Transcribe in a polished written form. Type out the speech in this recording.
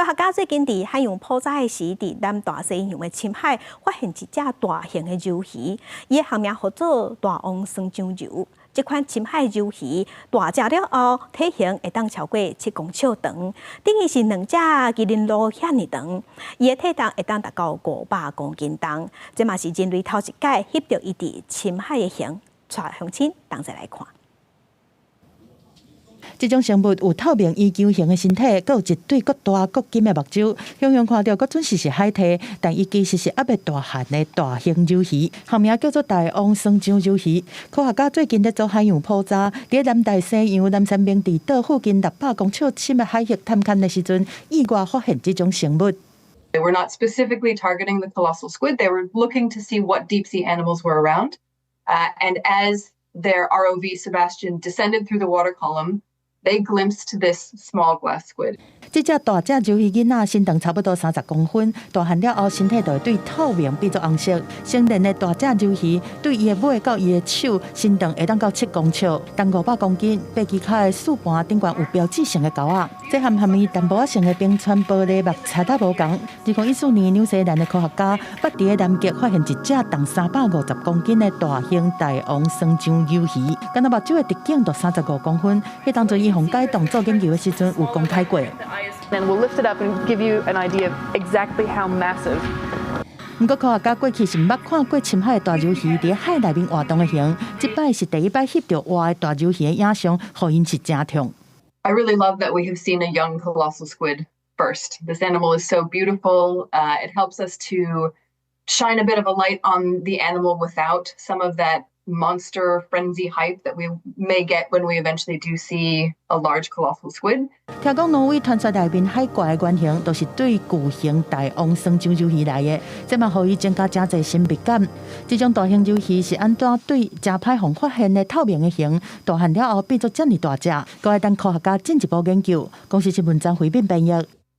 科學家最近佇海洋普查的時，佇南大西洋的深海發現一隻大型的魷魚，伊的學名號做大王雙章魷。這款深海魷魚大隻了後，體型會當超過7公尺長，等於是兩隻麒麟鱸遐爾長。伊的體重會當達到500公斤重，這嘛是人類頭一擺翕著伊佇深海的形。帶鄉親同齊來看。這種生物有透明圓球形的身體，閣有一對閣大閣金的目睭，遠遠看著閣準是是海蛻，但伊其實是猶未大漢的大型魷魚，學名叫做大王雙章魷魚。科學家最近咧做海洋普查，佇南大西洋南三明治島附近600公尺深的海域探勘的時陣，意外發現這種生物。 They were not specifically targeting the colossal squid. They were looking to see what deep sea animals were around. And as their ROV SuBastian descended through the water column, they glimpsed this small glass squid. 這隻大隻魷魚囡仔身長差不多30公分，大漢了後身體就會對透明變做紅色。成年的大隻魷魚對伊的尾到伊的手身長會當到7公尺，重500公斤。爬機跤的四盤頂懸有標誌性的勾仔，這和含伊淡薄仔像的冰川玻璃目賊仔無仝。2014年，紐西蘭的科學家捌佇南極發現一隻重350公斤的大型大王雙章魷魚，干焦目睭的直徑就35公分。彼當陣伊予解凍做研究的時陣有公開過。 Then we'll lift it up and give you an idea of exactly how massive. 毋過科學家過去是毋捌看過深海的大魷魚佇海內面活動的形，這擺是第一擺翕著活的大魷魚的影像，予𪜶是誠痛。 I really love that we have seen a young colossal squid first. This animal is so beautiful. It helps us to shine a bit of a light on the animal without some of that monster frenzy hype that we may get when we eventually do see a large colossal squid. 聽講挪威傳說內面海怪的原型，都是對巨型大王雙章魷魚來的，這嘛予伊增加誠濟神秘感。這種大型魷魚是按怎對誠歹予發現的透明的形，大漢了後變做遮爾大隻，閣愛等科學家進一步研究。公視新聞張惠敏編譯。